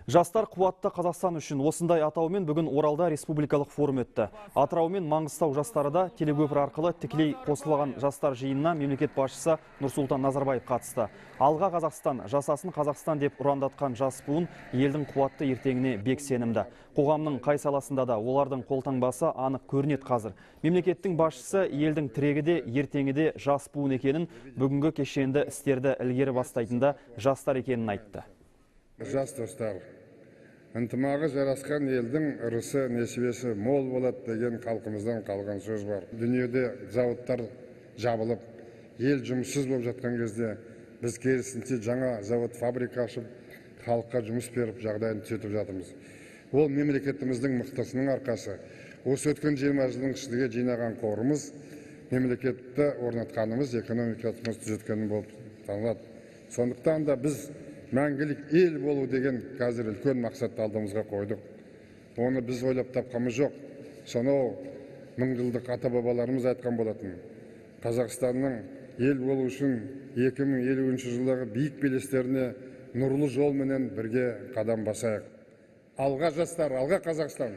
Жастар қуатты Қазақстан үшін осындай атаумен бүгін Оралда республикалық форум өтті. Атырау мен Маңғыстау жастары да телекөпір арқылы тікелей қосылған жастар жиынына мемлекет басшысы Нұрсұлтан Назарбаев қатысты. Алға Қазақстан, жасасын Қазақстан деп ұрандатқан жас буын елдің қуатты ертеңіне бек сенімді. Қоғамның қай саласында да олардың қолтаңбасы анық көрінеді қазір. Мемлекеттің басшысы елдің тірегі де, ертеңі де жас буын екенін, бүгінгі кешенді істерді ілгері бастайтын да жастар екенін айтты. Жас достар, ынтымағы жарасқан елдің ырысы несібесі мол болады деген халқымыздан қалған сөз бар. Дүниеде зауыттар жабылып, ел жұмыссыз болып жатқан кезде біз керісінше жаңа завод, фабрика ашып, халыққа жұмыс беріп, жағдайын түзетіп жатырмыз. Ол мемлекетіміздің мықтысының арқасы. Осы өткен 20 жылдың ішінде жинаған қорымыз, мемлекетті орнатқанымыз, экономикамызды түзеткенім болып танылады. Сондықтан да біз мәңгілік ел болу деген қазір үлкен мақсатты алдымызға қойдық. Оны біз ойлап тапқанымыз жоқ. Сонау мыңжылдық ата-бабаларымыз айтқан болатын. Қазақстанның ел болу үшін 2050 жылдағы биік белестеріне нұрлы жолменен бірге қадам басайық. Алға жастар, алға Қазақстан!